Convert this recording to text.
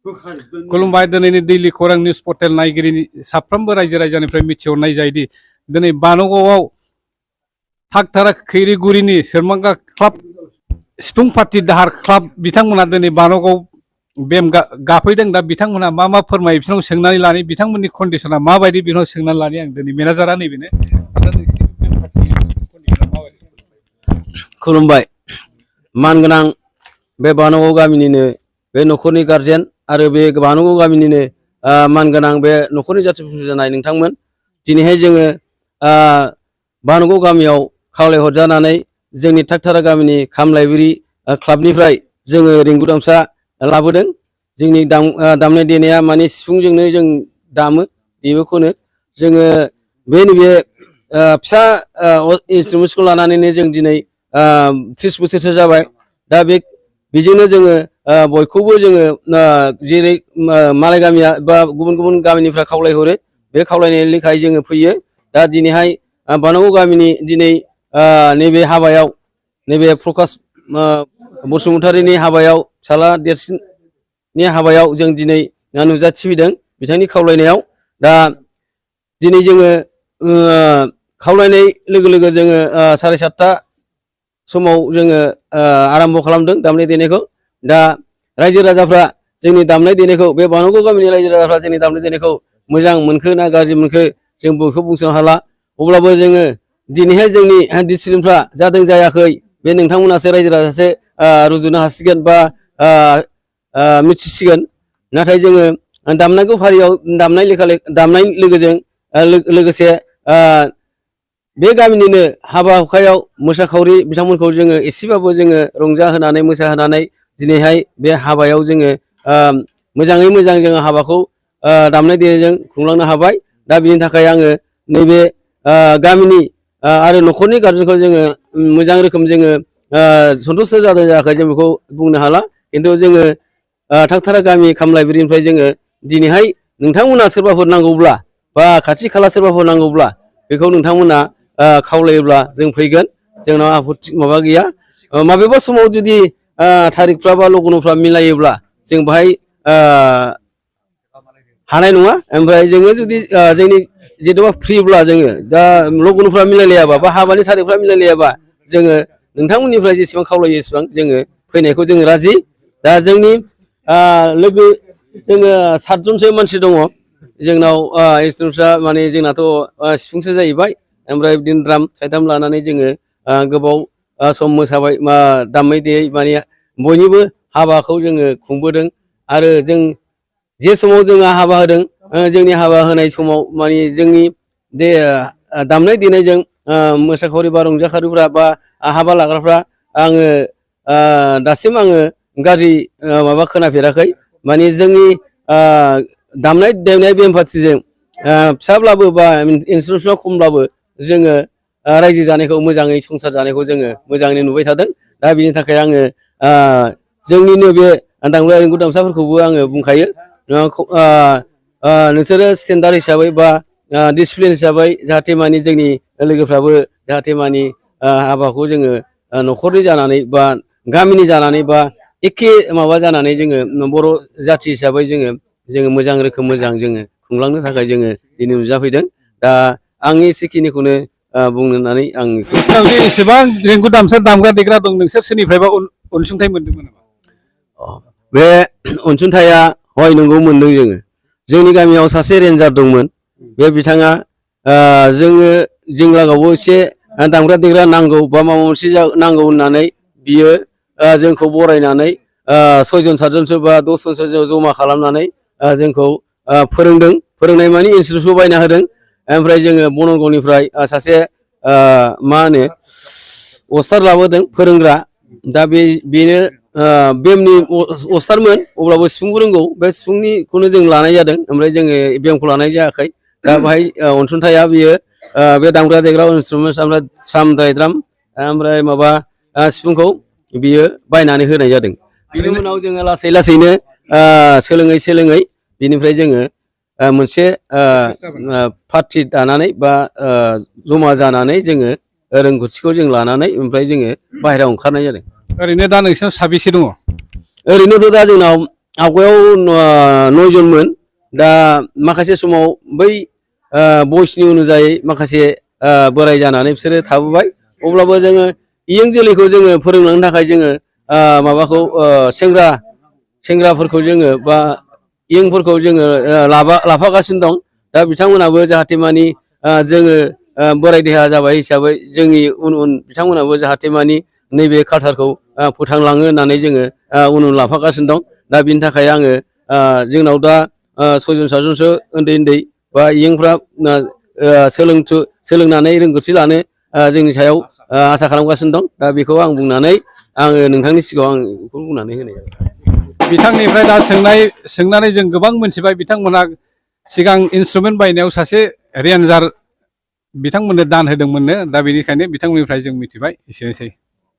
खुलुमबाय दिनैनि दैलि खौरां निउस पर्टेल नायगिरिनि साफ्रोमबो रायजो राजानिफ्राय मिथिहरनाय जायोदि दिनै बानगावआव थागथारा खैरिगुरिनि सोरमांगा क्लाब सिफुं पार्टी दाहार क्लाब बिथांमोना दिनै बानगाव बेम गाफैदों दा बिथांमोना मा फोरमायो बिथांखौ सोंनानै लानि बिथांमोननि कन्डिसना माबायदि बिथांखौ सोंनानै लानि आं दिनै मेनेजारा नैबेनो खुलुमबाय मानगोनां बे बानगाव गामिनिनो बे न'खरनि गारजेन आरो बे बानगाव गामिनिनो मानगोनां बे न'खरनि जाथि खुरमाफोर जानाय नोंथांमोन दिनैहाय जोङो बानगाव गामियाव खावलायहरजानानै जोंनि थागथारा गामिनि खाम लाइब्रेरि क्लाबनिफ्राय जोङो रिंगु दामसा लाबोदों जोंनि दामनाय देनाया माने सिफुंजोंनो जों दामो बेखौनो जोङो बे नैबे फिसा इन्सट्रुमेन्ट्सखौ लानानैनो जों दिनै 30 बोसोरसो जाबाय दा बेजोंनो जोङो बयखौबो जोङो जेरै मालाय गामिया बा गुबुन गुबुन गामिनिफ्राय खावलायहरो बे खावलायनाय लेखायै जोङो फैयो दा दिनैहाय बानगाव गामिनि दिनै नैबे हाबायाव नैबे प्रकाश बसुमतारीनि हाबायाव फिसाला देरसिननि हाबायाव जों दिनै नुजाथिफैदों बिथांनि खावलायनायाव दा दिनै जोङो खावलायनाय लोगो लोगो जोङो 7:30 समाव जोङो आराम्भ खालामदों दामनाय देनायखौ दा रायजो राजाफ्रा जोंनि दामनाय देनायखौ बे बानगाव गामिनि रायजो राजाफ्रा जोंनि दामनाय देनायखौ मोजां मोनखो ना गाज्रि मोनखो जों बेखौ बुंनो हाला अब्लाबो जोङो दिनैहाय जोंनि डिसिप्लिनफ्रा जादों जायाखै बे नोंथांमोनासो रायजो राजासो रुजुनो हासिगोन बा मिथिसिगोन नाथाय जोङो दामनायखौ फारियाव दामनाय लोगोसे बे गामिनिनो हाबा हुखायाव मोसाखावरि बिथांमोनखौ जोङो एसेबाबो जोङो रंजाहोनानै मोसाहोनानै दिनैहाय बे हाबायाव जोङो मोजाङै मोजां जोङो हाबाखौ दामनाय देनायजों खुंलांनो हाबाय दा बिनि थाखाय आङो नैबे गामिनि आरो न'खरनि गारजेनखौ जोङो मोजां रोखोम जोङो सन्थुस्ट जादों जायाखै जों बेखौ बुंनो हाला खिन्थु जोङो थागथारा गामि खाम लाइब्रेरिनिफ्राय जोङो दिनैहाय नोंथांमोना सोरबाफोर नांगौब्ला बा खाथि खाला सोरबाफोर नांगौब्ला बेखौ नोंथांमोना खावलायोब्ला जों फैगोन जोंनाव आपत्ति माबा गैया माबेबा समाव जुदि थारिखफ्रा बा लगनफ्रा मिलायोब्ला जों बाहाय हानाय नङा ओमफ्राय जोङो जुदि जोंनि जेन'बा फ्रिब्ला जोङो दा लगनफ्रा मिलायलायाबा बा हाबानि थारिखफ्रा मिलायलायाबा जोङो नोंथांमोननिफ्राय जेसेबां खावलायो एसेबां जोङो फैनायखौ जोङो राजि दा जोंनि लोगो जोङो 7 जनसो मानसि दङ जोंनाव इन्सट्रुमेन्ट्सआ माने जोंनाथ' सिफुंसो जाहैबाय ओमफ्राय बिदिनो द्राम साइथाम लानानै जोङो गोबाव सम मोसाबाय दामै देयै माने बयनिबो हाबाखौ जोङो खुंबोदों आरो जों जे समाव जोङो हाबा होदों जोंनि हाबा होनाय समाव माने जोंनि बे दामनाय देनायजों मोसाखावरि बा रंजाखावरिफ्रा बा हाबा लाग्राफ्रा आङो दासिम आङो गाज्रि माबा खोनाफेराखै माने जोंनि दामनाय देनाय बेम पार्टिजों फिसाब्लाबो बा इन्सट्रुमेन्टफ्रा खमब्लाबो जोङो रायजो जानायखौ मोजाङै संसार जानायखौ जोङो मोजाङै नुबाय थादों दा बिनि थाखाय आङो जोंनिनो बे दामग्रा रिंगु दामसाफोरखौबो आङो बुंखायो नोंसोरो स्टेन्डार्ड हिसाबै बा डिसिप्लिन हिसाबै जाहाथे मानि जोंनि लोगोफ्राबो जाहाथे मानि हाबाखौ जोङो न'खरनि जानानै बा गामिनि जानानै बा एखे माबा जानानै जोङो बर' जाथि हिसाबै जोङो मोजां रोखोम मोजां जोङो खुंलांनो थाखाय जोङो दिनै नुजाफैदों दा आंनि एसेखिनिखौनो बुंनो होननानै आं एसेबां रिंगु दामसा दामग्रा देग्रा दं नोंसोर सोरनिफ्रायबा अनसुंथाइ मोन्दोंमोन नामा बे अनसुंथाइया हय नंगौ मोन्दों जोंनि गामियाव सासे रेन्जार दंमोन बे बिथाङा जों लागोयावबो एसे दामग्रा देग्रा नांगौ बा माबा मोनसे नांगौ होननानै बियो जोंखौ बरायनानै 6 जन 7 जनसो बा 10 जनसो जमा खालामनानै जोंखौ फोरोंनाय मानि इन्सट्रुमेन्टखौ बायना होदों ओमफ्राय जोङो बनगावनिफ्राय सासे मा होनो अस्टाद लाबोदों फोरोंग्रा दा बेनो बेमनि अस्टादमोन अब्लाबो सिफुंबो रोंगौ बे सिफुंनिखौनो जों लानाय जादों ओमफ्राय जोङो बेमखौ लानाय जायाखै दा बेहाय अनसुंथाइया बियो बे दामग्रा देग्रा इन्सट्रुमेन्टस ओमफ्राय ट्राम डायद्राम ओमफ्राय माबा सिफुंखौ बियो बायनानै होनाय जादों बिनि उनाव जोङो लासै लासैनो सोलोङै बिनिफ्राय जोङो मोनसे पार्टि दानानै बा जमा जानानै जोङो रोंगौथिखौ जों लानानै ओमफ्राय जोङो बाहेरायाव ओंखारनाय जादों ओरैनो दा नोंसिनाव साबेसे दङ ओरैनोथ' दा जोंनाव आवगायाव 9 जनमोन दा माखासे समाव बै बयसनि अनुजायै माखासे बोराय जानानै बिसोरो थाबोबाय अब्लाबो जोङो इयुन जोलैखौ जोङो फोरोंलांनो थाखाय जोङो माबाखौ सेंग्राफोरखौ जोङो बा इयुनफोरखौ जोङो लाफागासिनो दं दा बिथांमोनाबो जाहाथे मानि जोङो बोराय देहा जाबाय हिसाबै जोंनि उन बिथांमोनाबो जाहाथे मानि नैबे कालसारखौ फोथांलाङो होननानै जोङो उन लाफागासिनो दं दा बिनि थाखाय आङो जोंनाव दा 6 जन 7 जनसो उन्दै बा इयुनफ्रा सोलोंनानै रोंगौथि लानो जोंनि सायाव आसा खालामगासिनो दं दा बेखौ आं बुंनानै आङो नोंथांनि सिगाङाव आं बेखौ बुंनानै होनाय जाबाय। बिथांनिफ्राय दा सोंनानै जों गोबां मोनथिबाय बिथांमोनहा सिगां इन्सट्रुमेन्ट बायनायाव सासे रेन्जार बिथांमोननो दान होदोंमोननो दा बेनिखायनो बिथांमोननिफ्राय जों मिथिबाय एसेनोसै।